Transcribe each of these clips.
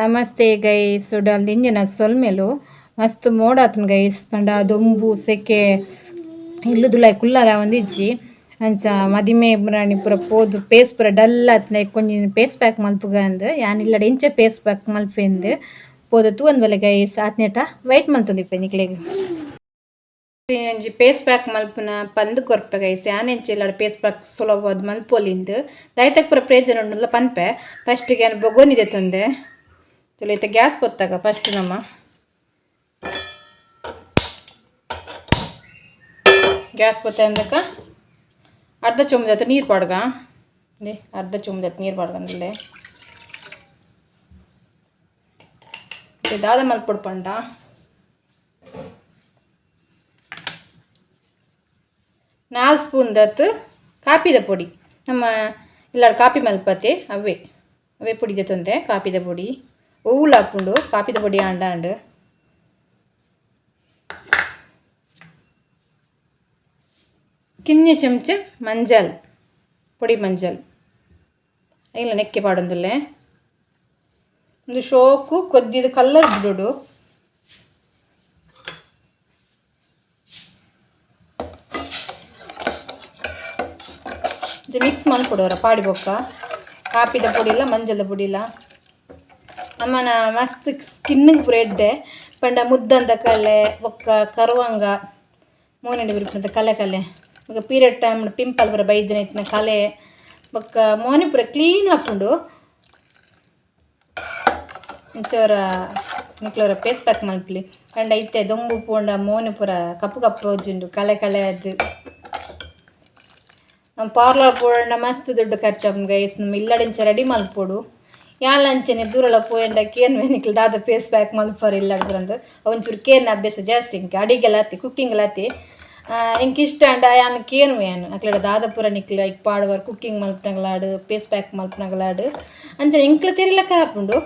Namaste guys, ಉಡಲ್ ದಿಂಜಿನ ಸೊಲ್ಮೆಲು. ಮಸ್ತ್ ಮೋಡಾತುಂಡು ಗೈಸ್, ಪಂಡ ದೊಂಬು ಸೆಕೆ ಇಲ್ಲುದುಲಾಯಿ ಕುಲ್ಲರ ಒಂದಿಜ್ಜಿ. ಅಂಚ ಮದಿಮೆ ರಾಣಿ ಪೂರ ಪೋದು ಫೇಸ್ ಪೂರ ಡಲ್ ಆತ್ಂಡ ಒಂಜಿ ಫೇಸ್ ಪ್ಯಾಕ್ ಮಲ್ಪುಗ ಅಂದ್ ಯಾನ್ ಇಲ್ಲಡೆ ಇಂಚ ಫೇಸ್ ಪ್ಯಾಕ್ ಮಲ್ಪೆಂದ್ ಪೋದು ತೂವೊಂದು ಬಲೆ ಗೈಸ್ ಆತ್ನೇಟ ವೈಟ್ ಮಲ್ತೊಂದಿಪ್ಪೆ ನಿಕ್ಲೆಗ್. ಒಂಜಿ ಫೇಸ್ ಪ್ಯಾಕ್ ಮಲ್ಪುನ ಪಂದ್ ಕೊರ್ಪೆ ಗೈಸ್. ಯಾನ್ ಎಂಚ ಇಲ್ಲಡೆ ಫೇಸ್ ಪ್ಯಾಕ್ ಸುಲಭವಾದ್ ಮಲ್ಪೊಲಿಂದ್ ದಾಯ್ತಕ್ ಪೂರ ಪ್ರಯೋಜನ ಉಂಡುಂದ್ಲ ಪನ್ಪೆ. ಫಸ್ಟ್ ಗೆ ಯಾನ್ ಬೊಗೊನಿ ದೆತ್ತೊಂದೆ ತುಲೆ ಇತ್ತೆ ಗ್ಯಾಸ್ ಪೊತ್ತಾಗ ಫಸ್ಟ್ ನಮ ಗ್ಯಾಸ್ ಪೊತ್ತಂದಕ ಅರ್ಧ ಚೊಂಬುದತ್ತ ನೀರು ಪಾಡ್ಗ. ಅರ್ಧ ಚೊಂಬುದತ್ತ ನೀರು ಪಾಡ್ಗಂದಲ್ಲೇ ದಾದ ಮಲ್ಪೊಡು ಪಂಡ 4 ಸ್ಪೂನ್ ದತ್ತು ಕಾಪಿದ ಪೊಡಿ. ನಮ್ಮ ಇಲ್ಲಡ್ ಕಾಪಿ ಮಲ್ಪತೆ ಅವೇ ಅವೇ ಪೊಡಿ ದೆತ್ತೊಂದೆ. ಕಾಪಿದ ಪೊಡಿ ಒವ್ಲು ಆಪುಂಡು ಕಾಪಿದ ಪೊಡಿ ಆಂಡ ಆಂಡ್. ಕಿನ್ಯ ಚಮಚ ಮಂಜಲ್ ಪೊಡಿ, ಮಂಜಲ್ ಐಲ ನೆಕ್ಕೆ ಪಾಡೊಂದುಲ್ಲೆ. ಉಂದು ಶೋಕು ಕೊದ್ದಿದ ಕಲ್ಲರ್ ಬುಡೊಡು. ಮಿಕ್ಸ್ ಮಲ್ಪೊಡು ಪಾಡಿ ಬೊಕ್ಕ ಕಾಪಿದ ಪೊಡಿ ಇಲ್ಲ ಮಂಜಲ್ದ ಪೊಡಿ ಇಲ್ಲ ನಮ್ಮನ ಮಸ್ತ್ ಸ್ಕಿನ್ಗೆ ಪೂರ ಎಡ್ಡೆ. ಪಂಡ ಮುದ್ದಂದ ಕಲೆ ಬೊಕ್ಕ ಕರುವಂಗ ಮೋನೆಡ್ ಬಿರ್ಪುನಂತ ಕಲೆ ಕಲೆ ಬೊಕ್ಕ ಪೀರಿಯಡ್ ಟೈಮ್ ಪಿಂಪಲ್ ಪೂರ ಬೈದಿನ ಇತ್ತಿನ ಕಲೆ ಬೊಕ್ಕ ಮೋನೆ ಪೂರ ಕ್ಲೀನ್ ಆಪುಂಡು. ಇಂಚೊರ ನಿಕ್ಲೊರ ಫೇಸ್ ಪ್ಯಾಕ್ ಮಲ್ಪುಲೆ. ಪಂಡ ಇತ್ತೆ ದೊಂಬು ಪೋಂಡ ಮೋನೆ ಪೂರ ಕಪ್ಪು ಕಪ್ಪು ತೋಜುಂಡು ಕಲೆ ಕಲೆ ಆದ್. ನಮ್ಮ ಪಾರ್ಲರ್ ಪೋಂಡ ಮಸ್ತ್ ದುಡ್ಡು ಖರ್ಚಾಪುಂಡು ಗೈಸ್. ನಮ್ಮ ಇಲ್ಲಡೆ ಇಂಚ ರೆಡಿ ಮಲ್ಪೊಡು. ಯಾನ್ಲ ಅಂಚನೆ ದೂರಲ ಪೋಯೆಂಡ ಕೇನ್ವೆ ನಿಕ್ಲ್ ದಾದ ಫೇಸ್ ಪ್ಯಾಕ್ ಮಲ್ಪರೆ ಇಲ್ಲಡ್ ಪೂರಂದ್. ಒಂಚೂರು ಕೇನ್ನ ಅಭ್ಯಾಸ ಜಾಸ್ತಿ ಎಂಕ್. ಅಡಿಗೆಲ ಆತೆ ಕುಕ್ಕಿಂಗ್ಲ ಆತೆ. ಎಂಕ್ ಇಷ್ಟ ಆಂಡ ಯಾನ್ ಕೇನುವೆ. ಯಾನ್ ಅಕ್ಲೆಡ ದಾದ ಪೂರ ನಿಕ್ಲ್ ಐಕ್ ಪಾಡುವರ್ ಕುಕ್ಕಿಂಗ್ ಮಲ್ಪುನಗಲಾಡ್ ಫೇಸ್ ಪ್ಯಾಕ್ ಮಲ್ಪುನಗಲಾಡ್ ಅಂಚನೆ ಎಂಕ್ಲ ತೆರಿಲಕ ಆಪುಂಡು.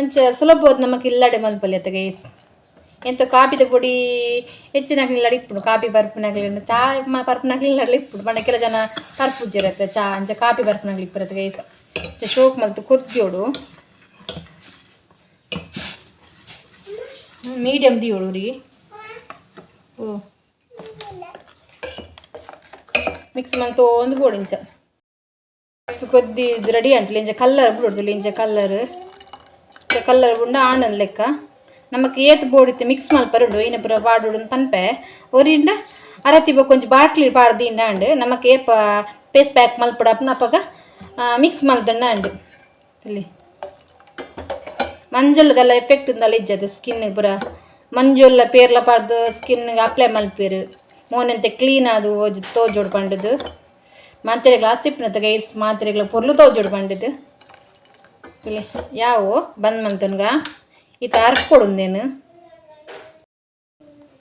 ಅಂಚ ಸುಲಭವಾದ್ ನಮಕ್ ಇಲ್ಲಡೆ ಮಲ್ಪೊಲಿ ಅತ್ತ ಗೈಸ್. ಎಂತ ಕಾಪಿದ ಪೊಡಿ ಹೆಚ್ಚಿನಕ್ಲ್ ಇಲ್ಲಡೆ ಇಪ್ಪುಂಡು. ಕಾಪಿ ಪರ್ಪುನಕ್ಲೆನ ಚಾ ಪರ್ಪುನಕ್ಲ್ ಇಲ್ಲಡ್ಲ ಇಪ್ಪುಂಡು. ಪಂಡ ಕೆಲ ಜನ ಪರ್ಪುಜೆರ್ ಅತ್ತ ಚಾ. ಅಂಚ ಕಾಪಿ ಪರ್ಪುನಕ್ಲ್ ಇಪ್ಪುರತ್ತ ಗೈಸ್. ಶೋಕ್ ಮಲ್ತ್ ಕೊದ್ದಿಯೋಡು ಮೀಡಿಯಂ ದಿಯೋಡು ರೀ. ಓ ಮಿಕ್ಸ್ ಮಲ್ತೊಂದು ಬೋಡು ಇಂಚ ಕೊದ್ದಿ ರೆಡಿ ಅಂಟ್ಲೆ. ಇಂಚ ಕಲ್ಲರ್ ಬುಡೊಡು. ಇಂಚ ಕಲ್ಲರ್ ಕಲ್ಲರ್ ಬುಂಡ ಆಂಡನ್ ಲೆಕ್ಕ ನಮಕ್ ಏತ್ ಬೋಡಿತ್ತೆ ಮಿಕ್ಸ್ ಮಲ್ಪರುಂಡು. ಇನ ಪೂರ ಪಾಡೊಡು ಪನ್ಪೆ. ಒರಿಂಡ ಅರತಿ ಬೊಕ್ಕ ಒಂಜಿ ಬಾಟ್ಲಿ ಪಾಡ್ದಿಂಡ ಆಂಡ್. ನಮಕ್ ಏಪ ಫೇಸ್ ಪ್ಯಾಕ್ ಮಲ್ಪೊಡು ಅಪಗ ಮಿಕ್ಸ್ ಮಲ್ತಂಡ ಆಂಡ್. ಇಲ್ಲಿ ಮಂಜೊಲ್ದೆಲ್ಲ ಎಫೆಕ್ಟ್ ಇಂದಲ್ಲ ಇಜ್ಜದ ಸ್ಕಿನ್ ಪೂರ. ಮಂಜೊಲ್ಲ ಪೇರ್ಲ ಪಾಡ್ದು ಸ್ಕಿನ್ ಅಪ್ಲೈ ಮಲ್ಪೆರ್. ಮೋನೆಂತೆ ಕ್ಲೀನ್ ಆದ್ ತೋಜೊಡು ಪಂಡುದು. ಮಾತೆರೆಗ್ಲ ಆಸೆ ಇಪ್ಪುನತ ಗೈಸ್, ಮಾತೆರೆಗ್ಲ ಪೊರ್ಲು ತೋಜೊಡು ಪಂಡುದು. ಇಲ್ಲಿ ಯಾವು ಬಂದ್ ಮಲ್ತೊನ್ಗ ಇತ್ತೆ ಅರ್ಪೊಡು. ಉಂದೆನ್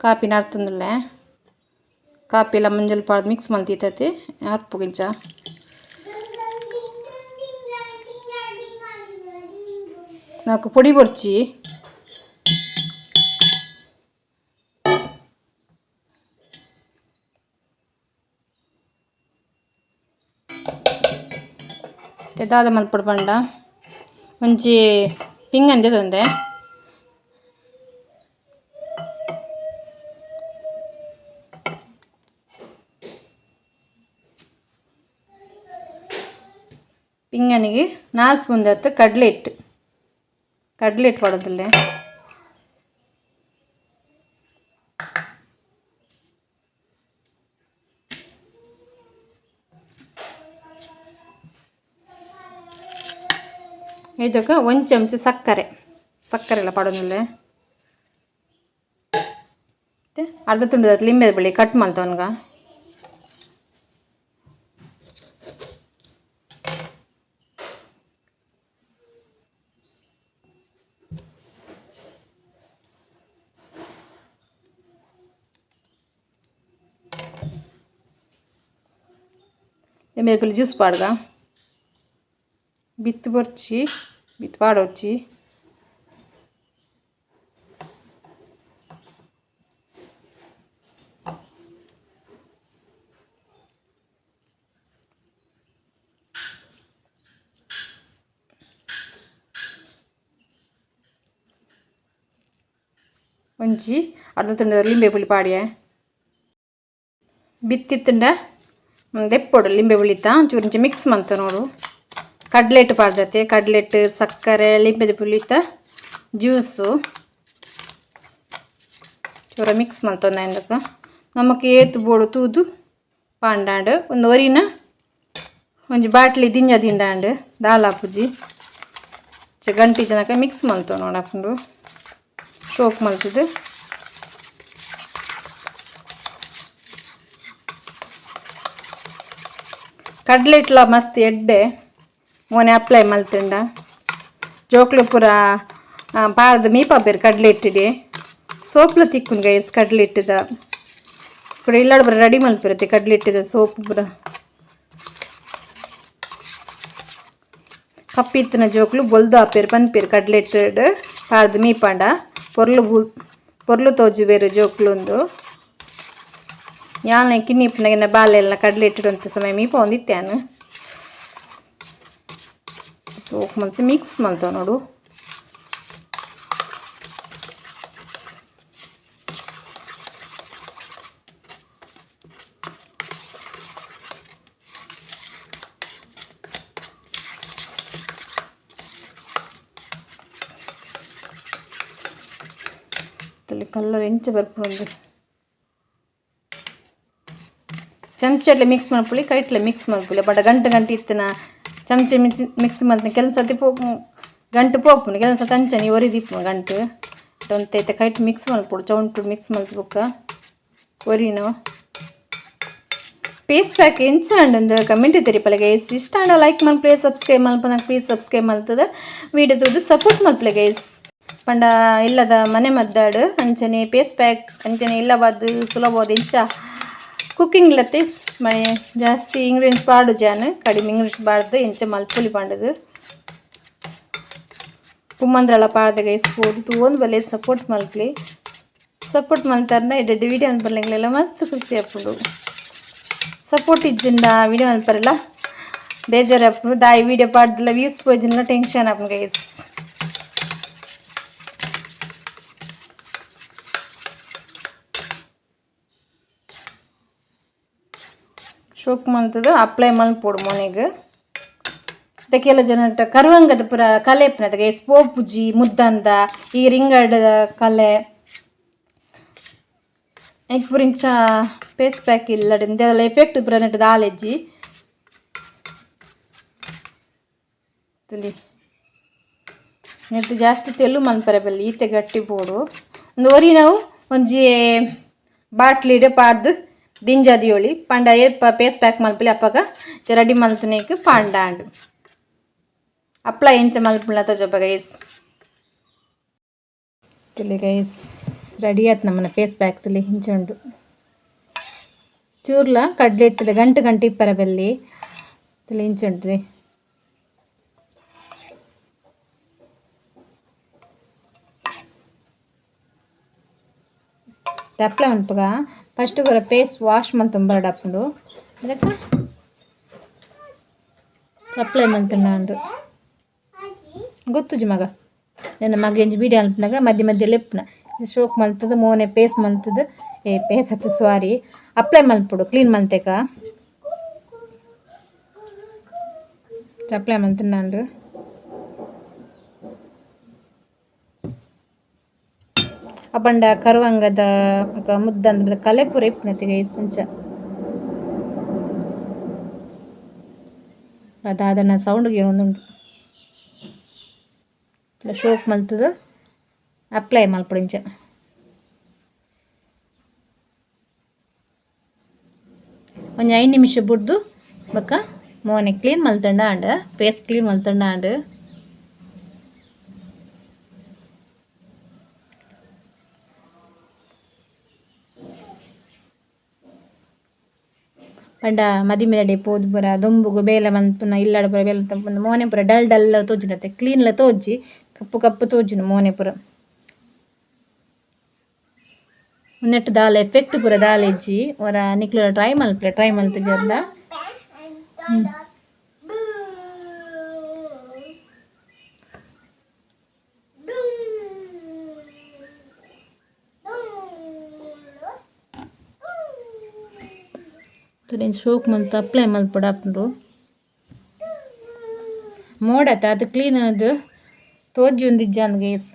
ಕಾಪಿನ ಅರ್ತೊಂದುಲ್ಲೆ. ಕಾಪಿಲ ಮಂಜಲ್ ಪಾಡ್ದು ಮಿಕ್ಸ್ ಮಲ್ತಿತ್ತತೆ ಅರ್ಪುಗಿಂಚ. ನಮಕ್ ಪೊಡಿ ಬೊರ್ಚಿ. ದಾದ ಮಲ್ಪೊಡು ಪಂಡ ಒಂಜಿ ಪಿಂಗಾಣಿ ದೆತೊಂದೆ. ಪಿಂಗಾಣಿಗ್ 4 ಸ್ಪೂನ್ ದಾತ್ ಕಡಲೆ ಹಿಟ್ಟು, ಕಡಲೆ ಹಿಟ್ಟು ಪಾಡೊಂದುಲ್ಲೆ. ಇದಕ್ಕೆ ಒಂದು ಚಮಚ ಸಕ್ಕರೆ, ಸಕ್ಕರೆ ಎಲ್ಲ ಪಾಡೊಂದುಲ್ಲೆ. ಮತ್ತು ಅರ್ಧ ತುಂಡು ಲಿಂಬೆ ಬಳ್ಳಿ ಕಟ್ ಮಲ್ತೊನ್ಗ. ಲಿಂಬೆ ಬಳ್ಳಿ ಜ್ಯೂಸ್ ಪಾಡ್ಗ. ಬಿತ್ತು ಬೊರ್ಚಿ, ಬಿತ್ತು ಪಾಡೊರ್ಚಿ. ಒಂಜಿ ಅರ್ಧ ತುಂಡು ಲಿಂಬೆ ಪುಳಿ ಪಾಡ್ಯೆ. ಬಿತ್ತಿತ್ತುಂಡ ದೆಪ್ಪೊಡು ಲಿಂಬೆ ಪುಳಿತ ಚೂರು ಇಂಚ ಮಿಕ್ಸ್ ಮಂತ ನೋಡು. ಕಡ್ಲೆಟ್ಟು ಪಾಡ್ದತೆ, ಕಡ್ಲೆಟ್ಟು ಸಕ್ಕರೆ ಲಿಂಬೆದ ಪುಳಿತ ಜ್ಯೂಸು ಚೂರ ಮಿಕ್ಸ್ ಮಲ್ತೊಂದು ಇಂದಕ ನಮಕ್ ಏತ್ ಬೋಡು ತೂದು ಪಾಂಡಾಂಡ್. ಒಂದು ಒರಿನ ಒಂಜಿ ಬಾಟ್ಲಿ ದಿಂಜ ದಿಂಡಾಂಡ್ ದಾಲಾಪುಜಿ. ಗಂಟಿ ಜನಕ ಮಿಕ್ಸ್ ಮಲ್ತೊ ನೋಡಪ್ಪುಂಡು ಶೋಕ್ ಮಲ್ತದು. ಕಡ್ಲೆಟ್ಲ ಮಸ್ತ್ ಎಡ್ಡೆ ಮೋನೆ ಅಪ್ಲೈ ಮಲ್ತುಂಡ ಜೋಕ್ಲು ಪೂರ ಪಾಡ್ದು ಮೀಪಾಪೆರ್ ಕಡ್ಲೆಟ್ಟಿಡೆ. ಸೋಪ್ಲ ತಿಕ್ಕುಂಡು ಗೈಸ್ ಕಡ್ಲೆಟ್ಟಿದ ಕೂಡ. ಇಲ್ಲಡ್ ಪೂರ ರೆಡಿ ಮಲ್ಪಿರತ್ತೆ ಕಡ್ಲೆಟ್ಟಿದ ಸೋಪ್ ಪೂರ. ಕಪ್ಪಿತ್ತಿನ ಜೋಕ್ಲು ಬೊಲ್ದು ಆಪೆರ್ ಪನ್ಪೆರ್ ಕಡ್ಲೆಟ್ಟಡ್ ಪಾಡ್ದು ಮೀಪಾಂಡ ಪೊರ್ಲು ಪೊರ್ಲು ತೋಜುವೆರ್ ಜೋಕ್ಲುಂದು. ಯಾನ್ ಕಿನ್ನಿ ಇಪ್ಪುನಗ ಬಾಲೆಲ್ನ ಕಡ್ಲೆಟ್ಟಿಡು ಒಂತೆ ಸಮಯ ಮೀಪೊಂದಿತ್ತೆ. ಸೋಕ್ ಮಲ್ತ್ ಮಿಕ್ಸ್ ಮಲ್ತ ನೋಡು. ಕಲರ್ ಎಂಚ ಬರ್ಪುಂಡು. ಚಮಚಡ್ಲೆ ಮಿಕ್ಸ್ ಮಲ್ಪೊಲಿ, ಕೈಟ್ಲೆ ಮಿಕ್ಸ್ ಮಲ್ಪೊಲಿ. ಬಟ್ ಗಂಟೆ ಗಂಟೆ ಇತ್ತಿನ ಚಮಚ ಮಿಕ್ಸ್ ಮಿಕ್ಸ್ ಮಲ್ತಿನ ಕೆಲವು ಸರ್ತಿ ಪೋಪು ಗಂಟು ಪೋಪುಂಡು, ಕೆಲವು ಸರ್ತಿ ಅಂಚನೆ ಒರಿದಿಪ್ಪುಂಡು ಗಂಟು. ಒಂತೆ ಇತ್ತೆ ಕೈಟ್ ಮಿಕ್ಸ್ ಮಲ್ಪೊಡು, ಚೌಂಟು ಮಿಕ್ಸ್ ಮಲ್ತ್ ಬೊಕ್ಕ ಒರಿನ. ಫೇಸ್ ಪ್ಯಾಕ್ ಎಂಚ ಆಂಡ್ ಕಮೆಂಟ್ ತೆರಿಪಲೆ ಗೈಸ್. ಇಷ್ಟ ಆಂಡ ಲೈಕ್ ಮಲ್ಪುಲೆ, ಸಬ್ಸ್ಕ್ರೈಬ್ ಮಲ್ಪುನ ಪ್ಲೀಸ್ ಸಬ್ಸ್ಕ್ರೈಬ್ ಮಲ್ತದ ವೀಡಿಯೋ ತೂದು ಸಪೋರ್ಟ್ ಮಲ್ಪುಲೆ ಗೈಸ್. ಪಂಡ ಇಲ್ಲದ ಮನೆ ಮದ್ದಾಡು ಅಂಚನೆ ಫೇಸ್ ಪ್ಯಾಕ್ ಅಂಚನೆ ಇಲ್ಲವಾದ್ ಸುಲಭವಾದ ಇಂಚ ಕುಕ್ಕಿಂಗ್ ಲತ್ತೆ ಮನೆ ಜಾಸ್ತಿ ಇಂಗ್ರೀಡಿಯೆಂಟ್ಸ್ ಪಾಡು ಜಾನ್ ಕಡಿಮೆ ಇಂಗ್ರೀಡಿಯೆಂಟ್ಸ್ ಪಾಡ್ದು ಇಂಚ ಮಲ್ಪೊಲಿ ಪಂಡದು ಕುಮ್ಮಂದ್ರಲ ಪಾಡ್ದೆ ಗೈಸ್. ಪೋದು ತೂವೊಂದು ಬಲೆ, ಸಪೋರ್ಟ್ ಮಲ್ಪುಲೆ. ಸಪೋರ್ಟ್ ಮಲ್ತಾರ್ನ ಎಡ್ಡೆ ವೀಡಿಯೋ ಮನ್ಪರೆಲ ಮಸ್ತ್ ಖುಷಿ ಆಪುಂಡು. ಸಪೋರ್ಟ್ ಇಜ್ಜಿಂಡ ವೀಡಿಯೋ ಮನ್ಪರೆಲ ಬೇಜಾರು ಆಪುಂಡು. ದಾಯಿ ವೀಡಿಯೋ ಪಾಡ್ದಲ ವ್ಯೂಸ್ ಪೋಯಿಜಿಂಡ ಟೆನ್ಷನ್ ಆಪುಂಡು ಗೈಸ್. ಶೋಕ್ ಮಲ್ತದು ಅಪ್ಲೈ ಮಲ್ಪೊಡು ಮೋನೆಗ್. ಕೆಲವು ಜನ ಕರುವಂಗದ ಪೂರ ಕಲೆ ಇಪ್ಪುನತೆ ಗೈಸ್, ಪೋಪುಜಿ ಮುದ್ದಂದ ಈ ರಿಂಗಡ್ ಕಲೆ. ಐಕ್ ಪೂರ ಇಂಚ ಫೇಸ್ ಪ್ಯಾಕ್ ಇಲ್ಲಡ್ ಇಂದೆಲ್ಲ ಎಫೆಕ್ಟ್ ಪೂರ ನೆಟ್ ದಾಲ ಇಜ್ಜಿ ತೂಲೆ. ನೆಟ್ ಜಾಸ್ತಿ ತೆಲ್ಲು ಮನ್ಪರೆ ಬಲ್ಲಿ, ಈತೆ ಗಟ್ಟಿ ಬೋಡು. ಒಂದು ಒರಿನವು ಒಂಜಿ ಬಾಟ್ಲಿಡ್ ಪಾಡ್ದು ದಿಂಜ ದಿಯೊಳಿ. ಪಂಡ ಏಪ ಫೇಸ್ ಪ್ಯಾಕ್ ಮಲ್ಪೊಲಿ ಅಪಗ ರೆಡಿ ಮಲ್ತನೇಕ್ ಪಾಂಡಾಂಡ್. ಅಪ್ಲೈ ಎಂಚ ಮಲ್ಪುನ ತೋಜಪ್ಪ ಗೈಸ್. ತೂಲೆ ಗೈಸ್, ರೆಡಿ ಆಯ್ತು ನಮ್ಮನ ಫೇಸ್ ಪ್ಯಾಕ್. ತೂಲೆ ಇಂಚ ಉಂಡು. ಚೂರ್ಲ ಕಡ್ಲೆ ಗಂಟು ಗಂಟು ಇಪ್ಪರ ಬಲ್ಲಿ. ತೂಲೆ ಇಂಚ ಉಂಟು. ಅಪ್ಲೈ ಮನ್ಪುಗ ಫಸ್ಟ್ ಪೂರ ಫೇಸ್ ವಾಶ್ ಮಲ್ತೊಂದು ಬರಡಾಪುಂಡು. ಅದಕ್ಕೆ ಅಪ್ಲೈ ಮಲ್ತುಂಡು. ಗೊತ್ತುಜಿ ಮಗ, ನನ್ನ ಮಗ ಎಂಜಿ ವೀಡಿಯೋ ಮಲ್ಪುನಗ ಮಧ್ಯ ಮಧ್ಯ ಲೆಪ್ಪುನ. ಶೋಕ್ ಮಲ್ತದು ಮೋನೆ ಪೇಸ್ ಮಲ್ತದು ಏ ಪೇಸ್ ಅತ್ತು ಸಾರಿ ಅಪ್ಲೈ ಮಲ್ಪೊಡು. ಕ್ಲೀನ್ ಮಲ್ತೇಕ ಅಪ್ಲೈ ಮಲ್ತುಂಡು. ಅಪಂಡ ಕರುವಂಗದ ಮುದ್ದಂದ ಕಲೆ ಪೂರ ಇಪ್ಪುನತೆ ಗೈಸ್ ಅಂಚ. ದಾದನ ಸೌಂಡ್ ಉಂಡು. ಶೋಕ್ ಮಲ್ತದು ಅಪ್ಲೈ ಮಲ್ಪೊಡು ಇಂಚ. ಒಂಜಿ 5 ನಿಮಿಷ ಬುಡ್ದು ಬೊಕ್ಕ ಮೋನೆ ಕ್ಲೀನ್ ಮಲ್ತಂಡ ಆಂಡ್, ಫೇಸ್ ಕ್ಲೀನ್ ಮಲ್ತಂಡ ಆಂಡ್. ಪಂಡ ಮದಿಮೆದಡೆ ಪೋದು ಪೂರ ದೊಂಬುಗು ಬೇಲೆ ಮನ್ಪುನ ಇಲ್ಲಡ್ ಪೂರ ಬೇಲೆ ಮನ್ಪುನ ಮೋನೆ ಪೂರ ಡಲ್ ಡಲ್ ತೋಜುಂಡತೆ, ಕ್ಲೀನ್ಲ ತೋಜಿ, ಕಪ್ಪು ಕಪ್ಪು ತೋಜುಂಡು ಮೋನೆ ಪೂರ. ಉಂದೆಟ್ ದಾಲ ಎಫೆಕ್ಟ್ ಪೂರ ದಾಲ ಇಜ್ಜಿ. ಒರ ನಿಕ್ಲೆಲ ಟ್ರೈ ಮಲ್ಪುಲೆ. ಟ್ರೈ ಮಲ್ತುಜರ್ಲ ಶೋಕ್ ಮಲ್ತ್ ಅಪ್ಲೈ ಮಲ್ಪೊಡು ಮೋಡತ ಅದು ಕ್ಲೀನ್ ಅದು ತೋಜೊಂದಿಜ್ಜಾಂದ್ ಗೈಸ್.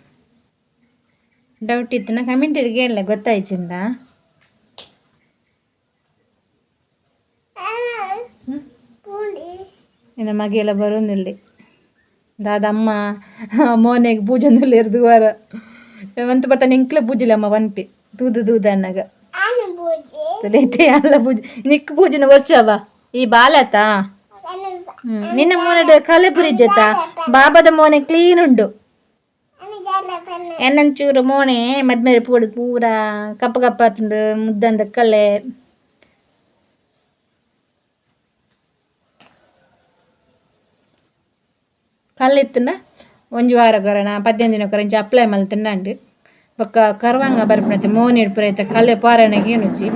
ಡೌಟ್ ಇತ್ತುನ ಕಮೆಂಟ್ ಕೇಳಲೆ ಗೊತ್ತಾಯ್ಚಿಂದ. ನಿನ್ನ ಮಗೆಲ್ಲ ಬರೋನಿಲ್ಲಿ ದಾದಮ್ಮ ಮೋನೆಗೆ ಪೂಜೆಂದುಲ್ಲೆರ್ ವಾರ ಒಂತು ಬಟ್ಟ ನಿಂಕ್ಲೆ ಪೂಜಿಲ್ಲ ಅಮ್ಮ ಪನ್ಪೆ ತೂದು ತೂದು ಅನ್ನಗ ಅಲ್ಲ ಪೂಜೆ ನಿಕ್ ಪೂಜೆನ ಒರ್ಚವ ಈ ಬಾಲತ. ನಿನ್ನ ಮೋನೆಡ್ ಕಲೆ ಪುರಿಜತ ಬಾಬಾದ ಮೋನೆ ಕ್ಲೀನ್ ಉಂಡು. ಎನ್ನಂಚೂರು ಮೋನೆ ಮದ್ಮೇಲೆ ಪೂಡು ಪೂರ ಕಪ್ಪ ಕಪ್ಪ ಆತುಂಡು ಮುದ್ದಂದ ಕಳೆ. ಕಲ್ಲು ಒಂಜಿ ವಾರ ಕೊರಣ 15 ದಿನ ಕೊರ ಇಂಚ ಅಪ್ಲೈ ಮಲ್ತಿಂಡ ಬೊಕ್ಕ ಕರ್ವಂಗ ಬರ್ಪುನತೆ ಮೋನೆ ಪೂರ ಐತ ಕಲೆ ಪಾರಣೆಗೆ ಏನುಜಿ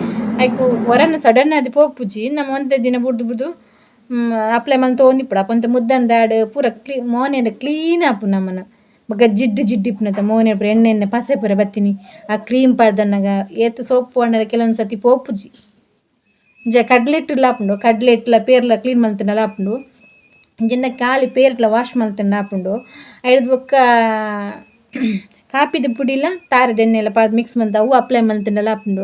ಐಕು ಒರನ ಸಡನ್ ಆದ್ ಪೋಪುಜಿ ನಮ್ಮ ಒಂತೆ ದಿನ ಬುಡ್ದು ಬುಡ್ದು ಅಪ್ಲೈ ಮಲ್ತ್ ಒಂದಿಪ್ಪುಡು ಅಪೊಂತೆ ಮುದ್ದಂದಾಡ್ ಪೂರ ಕ್ಲೀ ಮೋನೆಡ್ ಕ್ಲೀನ್ ಆಪುಂಡು ನಮನ. ಬೊಕ್ಕ ಜಿಡ್ಡು ಜಿಡ್ಡು ಇಪ್ಪುನತೆ ಮೋನೆ ಪೂರ ಎಣ್ಣೆ ಎಣ್ಣೆ ಪಸೆ ಪೂರ ಬತ್ತಿನಿ ಆ ಕ್ರೀಮ್ ಪಾಡ್ದನ್ನಗ ಏತ್ ಸೋಪು ಪಾಡ್ಂಡಲ ಕೆಲವೊಂದು ಸತಿ ಪೋಪುಜಿ. ಇಂಚ ಕಡ್ಲೆ ಹಿಟ್ಟುಲ ಆಪುಂಡು ಕಡ್ಲೆ ಹಿಟ್ಟುಲ ಪೇರ್ಲ ಕ್ಲೀನ್ ಮಲ್ತ್ಂಡಲ ಆಪುಂಡು ಇಂಚಿಂಡ ಖಾಲಿ ಪೇರ್ಲ ವಾಶ್ ಮಲ್ತ್ಂಡ ಆಪುಂಡು. ಐಡ್ದ್ ಬೊಕ್ಕ ಕಾಪಿದ ಪುಡಿಲ ತಾರೆದ ಎಣ್ಣೆಲ ಪಾಡ್ದ್ ಮಿಕ್ಸ್ ಮಲ್ತ್ ಅವು ಅಪ್ಲೈ ಮಲ್ತ್ಂಡಲ ಆಪುಂಡು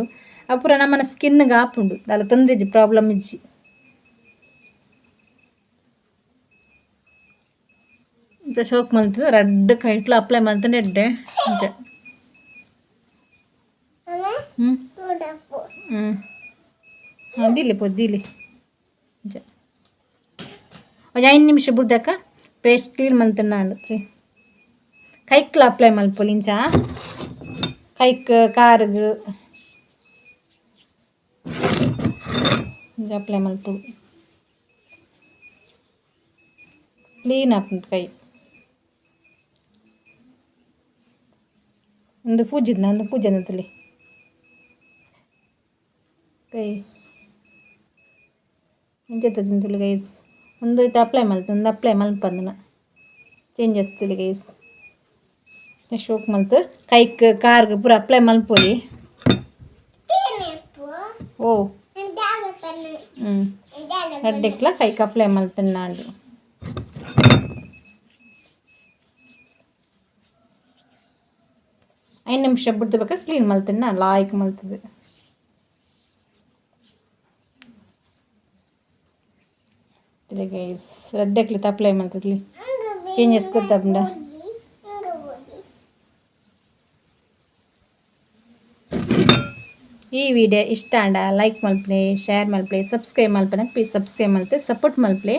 ಅವು ಪೂರ ನಮನ ಸ್ಕಿನ್ಗ್ ಆಪುಂಡು ದಾಲ ತೊಂದ್ರೆ ಇಜ್ಜಿ ಪ್ರಾಬ್ಲಮ್ ಇಜ್ಜಿ. ಶೋಕ್ ಮಲ್ತ್ ರಡ್ಡ್ ಕೈಟ್ಲ ಅಪ್ಲೈ ಮಲ್ತ್ಂಡ ಎಡ್ಡೆ ಅಂಚ. ದೀಲೆ ಪೋ ದೀಲೆ ಅಂಚ ಒಂಜಿ 5 ನಿಮಿಷ ಬುಡ್ದಕ್ಕ ಪೇಸ್ಟ್ ಕ್ಲೀನ್ ಮಲ್ತ್ಂಡ ಕೈಕ್ಲ ಅಪ್ಲೈ ಮಲ್ಪೊಲಿ ಇಂಚ ಕೈಕ್ ಕಾರ್ಗ್ ಇಂಚ ಅಪ್ಲೈ ಮಲ್ಪೊಡು ಕ್ಲೀನ್ ಆಪುಂಡು ಕೈ. ಒಂದು ಪೂಜಿದ್ನ ಒಂದು ಪೂಜೆ ತುಲಿ ಕೈ ಇಂಚ ತೋಜೊಂದುಲ್ಲೆ ಗೈಸ್. ಒಂದು ಐತೆ ಅಪ್ಲೈ ಮಲ್ತ್ ಒಂದು ಅಪ್ಲೈ ಮಲ್ಪಂದಿನ ಚೇಂಜಸ್ ತುಲಿ ಗೈಸ್. ಶೋಕ್ ಮಲ್ತ್ ಕೈಕ್ ಕಾರ್ಗ್ ಪೂರ ಅಪ್ಲೈ ಮಲ್ಪೊಲಿ. ಓ ರಡ್ಡೆಕ್ಲ ಕೈಕ್ ಅಪ್ಲೈ ಮಲ್ತ್ಂಡ. 5 ನಿಮಿಷ ಬುಡ್ದು ಬೊಕ್ಕ ಕ್ಲೀನ್ ಮಲ್ತ್ಂಡ ಲಾಯ್ಕ್ ಮಲ್ತುದು. ಗೈಸ್ ರಡ್ಡೆಕ್ಲ ಅಪ್ಲೈ ಮಲ್ತುದ್ಲಿ ಚೇಂಜಸ್ ಗೊತ್ತಾಪುಂಡ. ಈ ವಿಡಿಯೋ ಇಷ್ಟ ಆಂಡ ಲೈಕ್ ಮಲ್ಪಲೆ, ಶೇರ್ ಮಲ್ಪಲೆ, ಸಬ್ಸ್ಕ್ರೈಬ್ ಮಲ್ಪನೆ ಪ್ಲೀಸ್ ಸಬ್ಸ್ಕ್ರೈಬ್ ಮಲ್ತೆ ಸಪೋರ್ಟ್ ಮಲ್ಪಲೆ.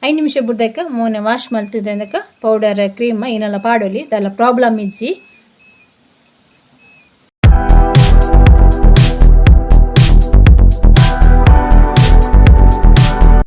5 ನಿಮಿಷ ಬುಡ್ದಕ್ಕ ಮೋನೆ ವಾಶ್ ಮಲ್ತಿದ್ದಕ್ಕ ಪೌಡರ್ ಕ್ರೀಮ್ ಏನೆಲ್ಲ ಪಾಡೊಲಿ ದಾಲ ಪ್ರಾಬ್ಲಮ್ ಇಜ್ಜಿ.